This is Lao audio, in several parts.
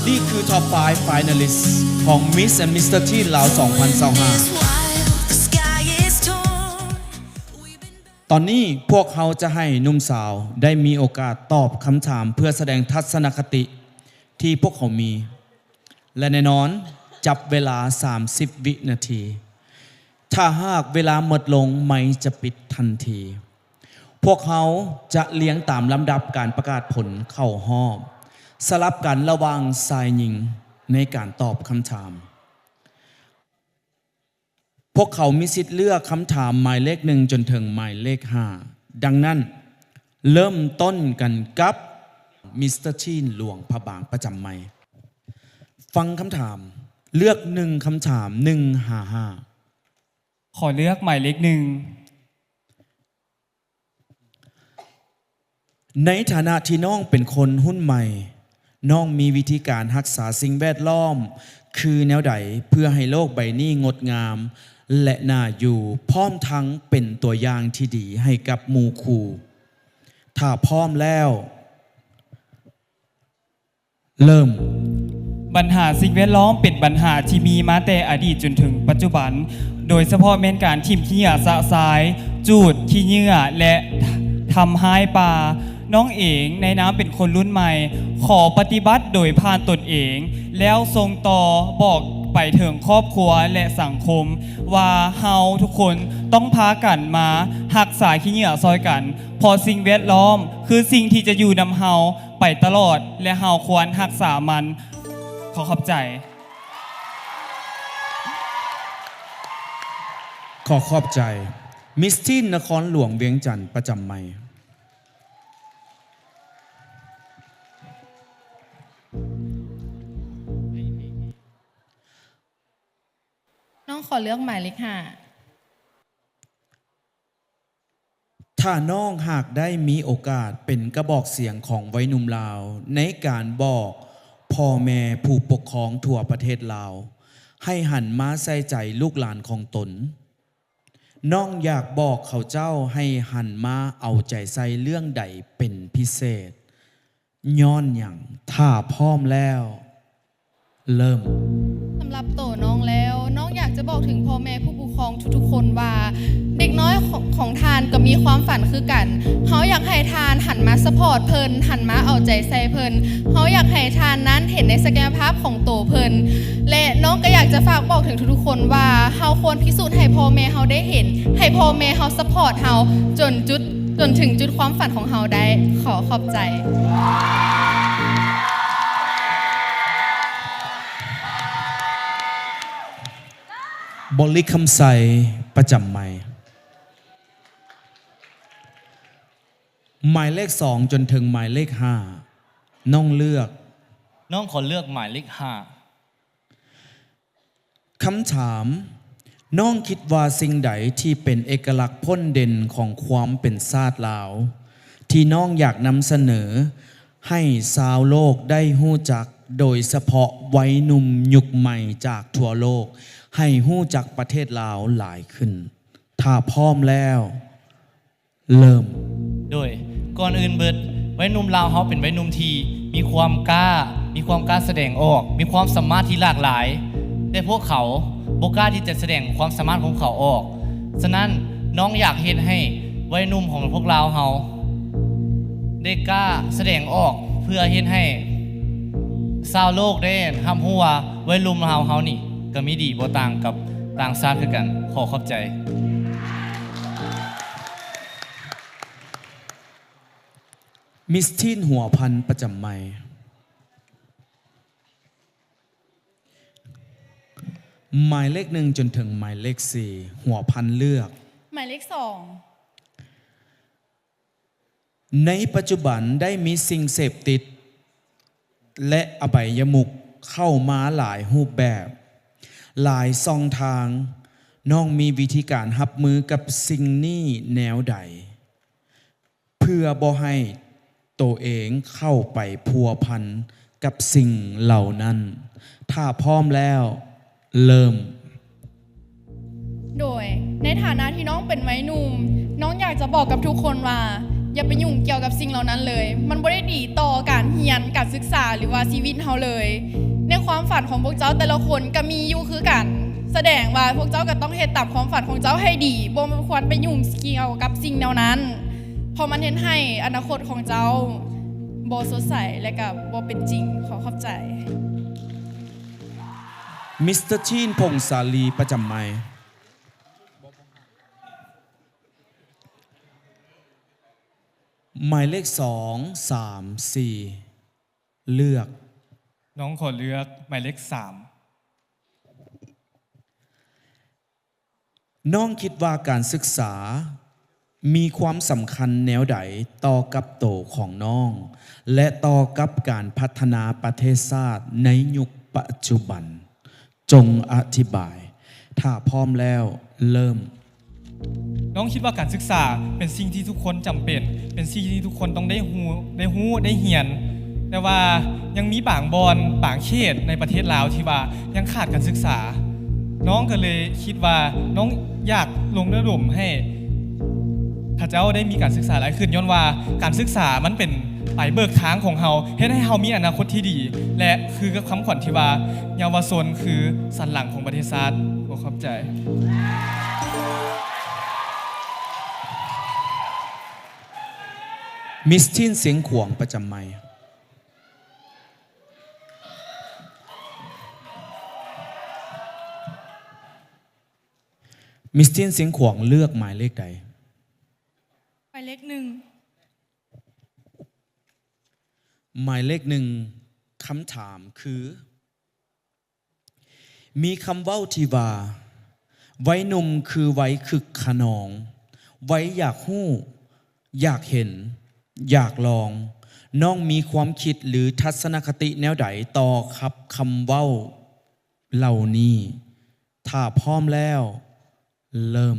ນີ້ຄື Top five Finalist ຂອງ Miss and Mister Teen ລາວ ສອງພັນຊາວຫ້າ. ຕອນນີ້ພວກເຮົາຈະໃຫ້ໜຸ່ມສາວໄດ້ມີໂອກາດຕອບຄຳຖາມເພື່ອສະແດງທັດສະນະຄະຕິທີ່ພວກເຂົາມີ ແລະ ແນ່ນອນ ຈັບເວລາສາມສິບວິນາທີ. ຖ້າຫາກເວລາໝົດລົງ, ໄມຈະປິດທັນທີ. ພວກເຮົາຈະລຽງຕາມລຳດັບການປະກາດຜົນເຂົ້າຮອບ, ສະຫຼັບກັນລະຫວ່າງຊາຍຍິງໃນການຕອບຄຳຖາມ. ພວກເຂົາມີສິດເລືອກຄຳຖາມໝາຍເລກໜຶ່ງຈົນເຖິງໝາຍເລກຫ້າ. ດັ່ງນັ້ນ, ເລີ່ມຕົ້ນກັນກັບ Mister Teen ຫຼວງພະບາງປະຈຳໄມ. ຟັງຄຳຖາມ, ເລືອກໜຶ່ງຄຳຖາມ ໜຶ່ງຫາຫ້າ. ຂໍເລືອກໝາຍເລກໜຶ່ງ. ໃນຖານະທີ່ນ້ອງເປັນຄົນຮຸ່ນໃໝ່, ນ້ອງມີວິທີການຮັກສາສິ່ງແວດລ້ອມຄືແນວໃດ ເພື່ອໃຫ້ໂລກໃບນີ້ງົດງາມ ແລະ ໜ້າຢູ່, ພ້ອມທັງເປັນຕົວຢ່າງທີ່ດີໃຫ້ກັບໝູ່ຄູ່? ຖ້າພ້ອມແລ້ວ, ເລີ່ມ. ບັນຫາສິ່ງແວດລ້ອມເປັນບັນຫາທີ່ມີມາແຕ່ອະດີດຈົນເຖິງປັດຈຸບັນ, ໂດຍສະເພາະແມ່ນການຖິ້ມຂີ້ເຫຍື້ອຊະຊາຍ, ຈູດຂີ້ເຫຍື້ອ ແລະ ທຳຮ້າຍປ່າ. ນ້ອງເອງໃນນາມເປັນຄົນລຸ້ນໃໝ່, ຂໍປະຕິບັດໂດຍຜ່ານຕົນເອງ, ແລ້ວສົ່ງຕໍ່ບອກໄປເຖິງຄອບຄົວ ແລະ ສັງຄົມ ວ່າເຮົາທຸກຄົນຕ້ອງພາກັນມາຮັກສາຂີ້ເຫຍື້ອຊ່ອຍກັນ, ເພາະສິ່ງແວດລ້ອມຄືສິ່ງທີ່ຈະຢູ່ນຳເຮົາ ໄປຕະຫຼອດ ແລະ ເຮົາຄວນຮັກສາມັນ. ຂໍຂອບໃຈ. ຂໍຂອບໃຈ. Miss Teen ນະຄອນຫຼວງວຽງຈັນ ປະຈຳໄມ. ນ້ອງຂໍເລືອກໝາຍເລກຫ້າ. ຖ້ານ້ອງຫາກໄດ້ມີໂອກາດເປັນກະບອກສຽງຂອງໄວໜຸ່ມລາວ ໃນການບອກພໍ່ແມ່ຜູ້ປົກຄອງທົ່ວປະເທດລາວ ໃຫ້ຫັນມາໃສ່ໃຈລູກຫຼານຂອງຕົນ, ນ້ອງຢາກບອກເຂົາເຈົ້າໃຫ້ຫັນມາເອົາໃຈໃສ່ເລື່ອງໃດເປັນພິເສດ? ຍ້ອນຫຍັງ? ຖ້າພ້ອມແລ້ວ, ເລີ່ມ. ສຳລັບໂຕນ້ອງແລ້ວ, ນ້ອງຢາກຈະບອກເຖິງພໍ່ແມ່ຜູ້ປົກຄອງທຸກໆຄົນວ່າ, ເດັກນ້ອຍຂອງ, ຂອງທ່ານກໍມີຄວາມຝັນຄືກັນ. ເຮົາຢາກໃຫ້ທ່ານຫັນມາຊັບພອດເພິ່ນ, ຫັນມາເອົາໃຈໃສ່ເພິ່ນ. ເຮົາຢາກໃຫ້ທ່ານນັ້ນເຫັນໃນສັກກະຍະພາບຂອງໂຕເພິ່ນ. ແລະ ນ້ອງກໍຢາກຈະຝາກບອກເຖິງທຸກໆຄົນວ່າ, ເຮົາຄວນພິສູດໃຫ້ພໍ່ແມ່ເຮົາໄດ້ເຫັນ, ໃຫ້ພໍ່ແມ່ເຮົາຊັບພອດເຮົາຈົນຈຸດ ຈົນເຖິງຈຸດຄວາມຝັນຂອງເຮົາໄດ້. ຂໍຂອບໃຈ. ບໍລິຄຳໄຊ ປະຈຳໄມ. ໝາຍເລກສອງຈົນເຖິງໝາຍເລກຫ້າ ນ້ອງເລືອກ. ນ້ອງຂໍເລືອກໝາຍເລກຫ້າ. ຄຳຖາມ, ນ້ອງຄິດວ່າສິ່ງໃດທີ່ເປັນເອກະລັກພົ້ນເດັ່ນຂອງຄວາມເປັນຊາດລາວ ທີ່ນ້ອງຢາກນຳສະເໜີໃຫ້ຊາວໂລກໄດ້ຮູ້ຈັກ, ໂດຍສະເພາະໄວໜຸ່ມຍຸກໃໝ່ຈາກທົ່ວໂລກ ໃຫ້ຮູ້ຈັກປະເທດລາວຫຼາຍຂຶ້ນ? ຖ້າພ້ອມແລ້ວ, ເລີ່ມ. ໂດຍ ກ່ອນອື່ນເບີດ, ໄວໜຸ່ມລາວເຮົາເປັນໄວໜຸ່ມທີ່ມີຄວາມກ້າ, ມີຄວາມກ້າສະແດງອອກ, ມີຄວາມສາມາດທີ່ຫຼາກຫຼາຍ, ແຕ່ພວກເຂົາບໍ່ກ້າທີ່ຈະສະແດງຄວາມສາມາດຂອງເຂົາອອກ. ສະນັ້ນ, ນ້ອງຢາກເຮັດໃຫ້ໄວໜຸ່ມຂອງພວກລາວເຮົາໄດ້ກ້າສະແດງອອກ, ເພື່ອເຮັດໃຫ້ຊາວໂລກໄດ້ຮັບຮູ້ວ່າ ໄວໜຸ່ມລາວເຮົານີ້ກໍມີດີບໍ່ຕ່າງກັບຕ່າງຊາດຄືກັນ. ຂໍຂອບໃຈ. Miss Teen ຫົວພັນປະຈຳໄມ. ໝາຍເລກໜຶ່ງຈົນເຖິງໝາຍເລກສີ່ ຫົວພັນເລືອກ. ໝາຍເລກສອງ. ໃນປັດຈຸບັນໄດ້ມີສິ່ງເສບຕິດ ແລະ ອະໄບຍະມຸກເຂົ້າມາຫຼາຍຮູບແບບ, ຫຼາຍຊ່ອງທາງ. ນ້ອງມີວິທີການຮັບມືກັບສິ່ງນີ້ແນວໃດ ເພື່ອບໍ່ໃຫ້ໂຕເອງເຂົ້າໄປພົວພັນກັບສິ່ງເຫຼົ່ານັ້ນ? ຖ້າພ້ອມແລ້ວ, ເລີ່ມ. ໂດຍ ໃນຖານະທີ່ນ້ອງເປັນໄວໜຸ່ມ, ນ້ອງຢາກຈະບອກກັບທຸກຄົນວ່າ, ຢ່າໄປຫຍຸ້ງກ່ຽວກັບສິ່ງເຫຼົ່ານັ້ນເລີຍ. ມັນບໍ່ໄດ້ດີຕໍ່ການຮຽນ, ການສຶກສາ ຫຼືວ່າຊີວິດເຮົາເລີຍ. ໃນຄວາມຝັນຂອງພວກເຈົ້າແຕ່ລະຄົນກໍມີຢູ່ຄືກັນ. ສະແດງວ່າພວກເຈົ້າກໍຕ້ອງເຮັດຕາມຄວາມຝັນຂອງເຈົ້າໃຫ້ດີ, ບໍ່ຄວນໄປຫຍຸ້ງກ່ຽວກັບສິ່ງແນວນັ້ນ, ເພາະມັນເຮັດໃຫ້ອະນາຄົດຂອງເຈົ້າບໍ່ສົດໃສ ແລະ ກໍບໍ່ເປັນຈິງ. ຂໍຂອບໃຈ. ມິສເຕີ ທີນ ພົງສາລີ ປະຈຳໄມ. ໝາຍເລກສອງ ສາມ ສີ່ ເລືອກ. ນ້ອງຂໍເລືອກໝາຍເລກສາມ. ນ້ອງຄິດວ່າການສຶກສາມີຄວາມສຳຄັນແນວໃດຕໍ່ກັບໂຕຂອງນ້ອງ ແລະ ຕໍ່ກັບການພັດທະນາປະເທດຊາດໃນຍຸກປັດຈຸບັນ? ຈົ່ງອະທິບາຍ. ຖ້າພ້ອມແລ້ວ, ເລີ່ມ. ນ້ອງຄິດວ່າການສຶກສາເປັນສິ່ງທີ່ທຸກຄົນຈຳເປັນ, ເປັນສິ່ງທີ່ທຸກຄົນຕ້ອງໄດ້ຮູ້, ໄດ້ຮູ້, ໄດ້ຮຽນ. ແຕ່ວ່າຍັງມີບາງບ່ອນ, ບາງເຂດໃນປະເທດລາວທີ່ວ່າຍັງຂາດການສຶກສາ. ນ້ອງກໍເລີຍຄິດວ່ານ້ອງຢາກລົງລະດົມໃຫ້ເຂົາເຈົ້າໄດ້ມີການສຶກສາຫຼາຍຂຶ້ນ, ຍ້ອນວ່າການສຶກສາມັນເປັນ ໄປເບີກທາງຂອງເຮົາ, ເຮັດໃຫ້ເຮົາມີອະນາຄົດທີ່ດີ ແລະ ຄືກັບຄຳຂວັນທີ່ວ່າ ເຍົາວະຊົນຄືສັນຫຼັງຂອງປະເທດຊາດ. ຂໍຂອບໃຈ. ມິສ ທີນ ຊຽງຂວາງ ປະຈຳໄມ. ມິສ ທີນ ຊຽງຂວາງ ເລືອກໝາຍເລກໃດ? ໝາຍເລກໜຶ່ງ. ໝາຍເລກໜຶ່ງ ຄຳຖາມຄື ມີຄຳເວົ້າທີ່ວ່າ ໄວໜຸ່ມຄືໄວຄຶກຂະນອງ, ໄວຢາກຮູ້, ຢາກເຫັນ, ຢາກລອງ. ນ້ອງມີຄວາມຄິດ ຫຼື ທັດສະນະຄະຕິແນວໃດຕໍ່ກັບຄຳເວົ້າເຫຼົ່ານີ້? ຖ້າພ້ອມແລ້ວ, ເລີ່ມ.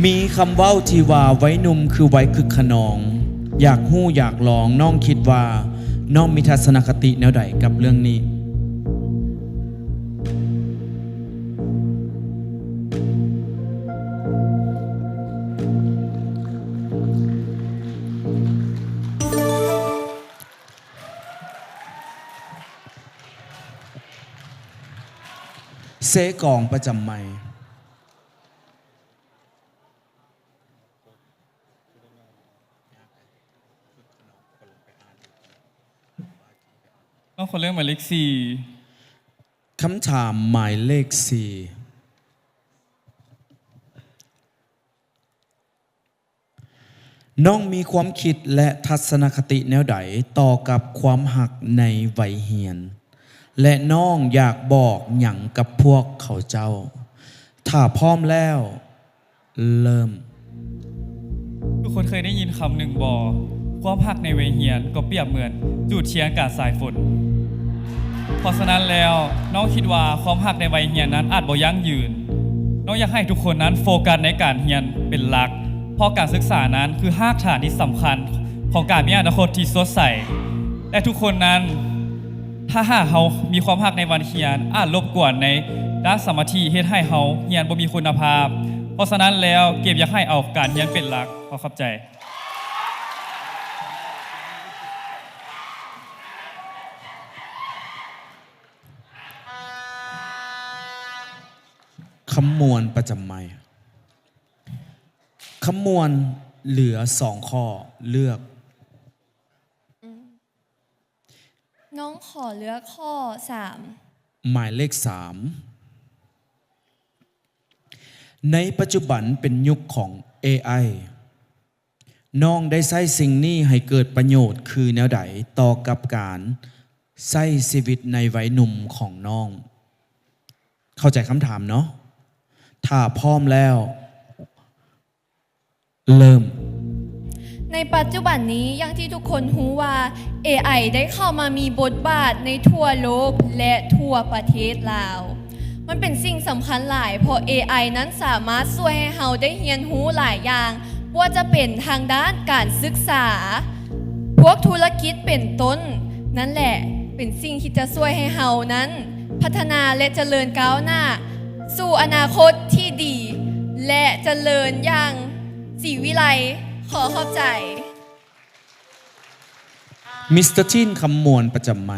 ມີຄຳເວົ້າທີ່ວ່າ ໄວໜຸ່ມຄືໄວຄຶກຂະນອງ, ຢາກຮູ້ຢາກລອງ. ນ້ອງຄິດວ່ານ້ອງມີທັດສະນະຄະຕິແນວໃດກັບເລື່ອງນີ້? ເຊກອງ ປະຈຳໄມ. ນ້ອງຂໍເລືອກໝາຍເລກສີ່. ຄຳຖາມໝາຍເລກສີ່. ນ້ອງມີຄວາມຄິດ ແລະ ທັດສະນະຄະຕິແນວໃດຕໍ່ກັບຄວາມຮັກໃນໄວຮຽນ ແລະ ນ້ອງຢາກບອກຫຍັງກັບພວກເຂົາເຈົ້າ? ຖ້າພ້ອມແລ້ວ, ເລີ່ມ. ທຸກຄົນເຄີຍໄດ້ຍິນຄຳໜຶ່ງບໍ່? ຄວາມຮັກໃນໄວຮຽນກໍປຽບເໝືອນຈູດທຽນກາງສາຍຝົນ. ເພາະສະນັ້ນແລ້ວ, ນ້ອງຄິດວ່າຄວາມຮັກໃນໄວຮຽນນັ້ນອາດບໍ່ຢັ້ງຢືນ. ນ້ອງຢາກໃຫ້ທຸກຄົນນັ້ນໂຟກັສໃນການຮຽນເປັນຫຼັກ, ເພາະການສຶກສານັ້ນຄືຮາກຖານທີ່ສຳຄັນຂອງການມີອະນາຄົດທີ່ສົດໃສ. ແລະ ທຸກຄົນນັ້ນ, ຖ້າຫາກເຮົາມີຄວາມຮັກໃນວັນຮຽນ, ອາດລົບກວນໃນດ້ານສະມາທິ, ເຮັດໃຫ້ເຮົາຮຽນບໍ່ມີຄຸນນະພາບ. ເພາະສະນັ້ນແລ້ວ, ເກມຢາກໃຫ້ເອົາການຮຽນເປັນຫຼັກ. ຂໍຂອບໃຈ. ຄຳມ່ວນ ປະຈຳໄມ. ຄຳມ່ວນ ເຫຼືອສອງຂໍ້, ເລືອກ. ອືມ ນ້ອງຂໍເລືອກຂໍ້ສາມ. ໝາຍເລກສາມ. ໃນປັດຈຸບັນເປັນຍຸກຂອງເອໄອ. ນ້ອງໄດ້ໃຊ້ສິ່ງນີ້ໃຫ້ເກີດປະໂຫຍດຄືແນວໃດຕໍ່ກັບການໃຊ້ຊີວິດໃນໄວໜຸ່ມຂອງນ້ອງ? ເຂົ້າໃຈຄຳຖາມເນາະ? ຖ້າພ້ອມແລ້ວ, ເລີ່ມ. ໃນປັດຈຸບັນນີ້, ຢ່າງທີ່ທຸກຄົນຮູ້ວ່າ ເອໄອໄດ້ເຂົ້າມາມີບົດບາດໃນທົ່ວໂລກ ແລະ ທົ່ວປະເທດລາວ. ມັນເປັນສິ່ງສຳຄັນຫຼາຍ ເພາະເອໄອນັ້ນສາມາດຊ່ວຍໃຫ້ເຮົາໄດ້ຮຽນຮູ້ຫຼາຍຢ່າງ, ບໍ່ວ່າຈະເປັນທາງດ້ານການສຶກສາ, ພວກທຸລະກິດເປັນຕົ້ນ, ນັ້ນແຫຼະ ເປັນສິ່ງທີ່ຈະຊ່ວຍໃຫ້ເຮົານັ້ນພັດທະນາ ແລະ ຈະເລີນກ້າວໜ້າສູ່ອະນາຄົດທີ່ດີ ແລະ ຈະເລີນຢ່າງສີວິໄລ. ຂໍຂອບໃຈ. ມິສເຕີ ທີນ ຄຳມ່ວນ ປະຈຳໄມ.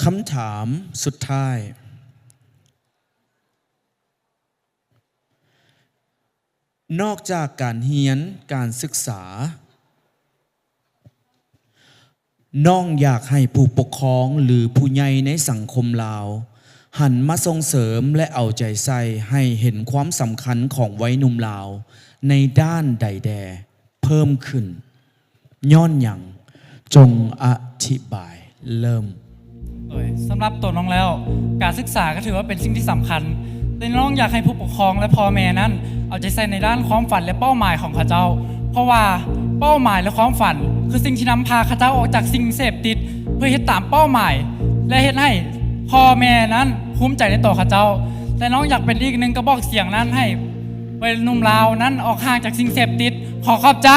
ຄຳຖາມສຸດທ້າຍ. ນອກຈາກການຮຽນ, ການສຶກສາ, ນ້ອງຢາກໃຫ້ຜູ້ປົກຄອງ ຫຼື ຜູ້ໃຫຍ່ໃນສັງຄົມລາວ ຫັນມາສົ່ງເສີມ ແລະ ເອົາໃຈໃສ່ໃຫ້ເຫັນຄວາມສຳຄັນຂອງໄວໜຸ່ມລາວໃນດ້ານໃດແດ່ເພີ່ມຂຶ້ນ. ຍ້ອນຫຍັງ? ຈົ່ງອະທິບາຍ. ເລີ່ມ. ໂດຍ ສຳລັບໂຕນ້ອງແລ້ວ, ການສຶກສາກໍຖືວ່າເປັນສິ່ງທີ່ສຳຄັນ, ແຕ່ນ້ອງຢາກໃຫ້ຜູ້ປົກຄອງ ແລະ ພໍ່ແມ່ນັ້ນ ເອົາໃຈໃສ່ໃນດ້ານຄວາມຝັນ ແລະ ເປົ້າໝາຍຂອງເຂົາເຈົ້າ, ເພາະວ່າເປົ້າໝາຍ ແລະ ຄວາມຝັນ ຄືສິ່ງທີ່ນຳພາເຂົາເຈົ້າອອກຈາກສິ່ງເສບຕິດ ເພື່ອເຮັດຕາມເປົ້າໝາຍ ແລະ ເຮັດໃຫ້ພໍ່ແມ່ນັ້ນພູມໃຈໃນຕົວເຂົາເຈົ້າ. ແລະ ນ້ອງຢາກເປັນອີກໜຶ່ງກະບອກສຽງນັ້ນ ໃຫ້ໄວໜຸ່ມລາວນັ້ນອອກຫ່າງຈາກສິ່ງເສບຕິດ. ຂໍຂອບໃຈ.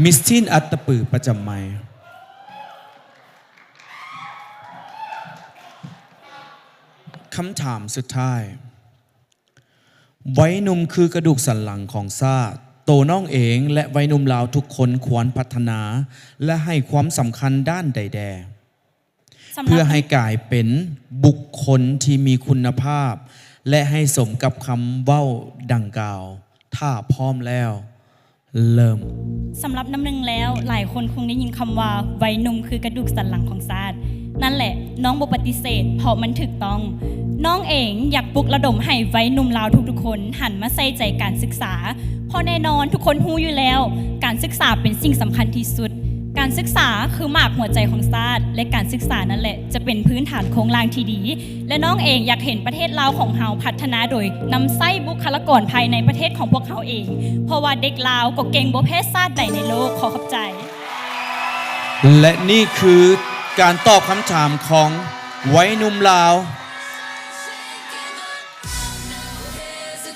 ມິສ ທີນ ອັດຕະປື ປະຈຳໄມ. ຄຳຖາມສຸດທ້າຍ. ໄວໜຸ່ມຄືກະດູກສັນຫຼັງຂອງຊາດ. ໂຕນ້ອງເອງ ແລະ ໄວໜຸ່ມລາວທຸກຄົນຄວນພັດທະນາ ແລະ ໃຫ້ຄວາມສຳຄັນດ້ານໃດແດ່ ສຳລັບ ເພື່ອໃຫ້ກາຍເປັນບຸກຄົນທີ່ມີຄຸນນະພາບ ແລະ ໃຫ້ສົມກັບຄຳເວົ້າດັ່ງກ່າວ? ຖ້າພ້ອມແລ້ວ ເລີ່ມ. ສຳລັບນ້ຳໜຶ່ງແລ້ວ, ຫຼາຍຄົນຄົງໄດ້ຍິນຄຳວ່າ ໄວໜຸ່ມຄືກະດູກສັນຫຼັງຂອງຊາດ. ນັ້ນແຫຼະ, ນ້ອງບໍ່ປະຕິເສດ, ເພາະມັນຖືກຕ້ອງ. ນ້ອງເອງຢາກປຸກລະດົມໃຫ້ໄວໜຸ່ມລາວທຸກໆຄົນຫັນມາໃສ່ໃຈການສຶກສາ, ເພາະແນ່ນອນທຸກຄົນຮູ້ຢູ່ແລ້ວ, ການສຶກສາເປັນສິ່ງສຳຄັນທີ່ສຸດ. ການສຶກສາຄືໝາກຫົວໃຈຂອງຊາດ, ແລະ ການສຶກສານັ້ນແຫຼະ ຈະເປັນພື້ນຖານໂຄງລ່າງທີ່ດີ ແລະ ນ້ອງເອງຢາກເຫັນປະເທດລາວຂອງເຮົາພັດທະນາໂດຍນຳໃຊ້ບຸກຄະລາກອນພາຍໃນປະເທດຂອງພວກເຮົາເອງ, ເພາະວ່າເດັກລາວກໍເກັ່ງບໍ່ແພ້ຊາດໃດໃນໂລກ. ຂໍຂອບໃຈ. ແລະ ນີ້ຄືການຕອບຄຳຖາມຂອງໄວໜຸ່ມລາວ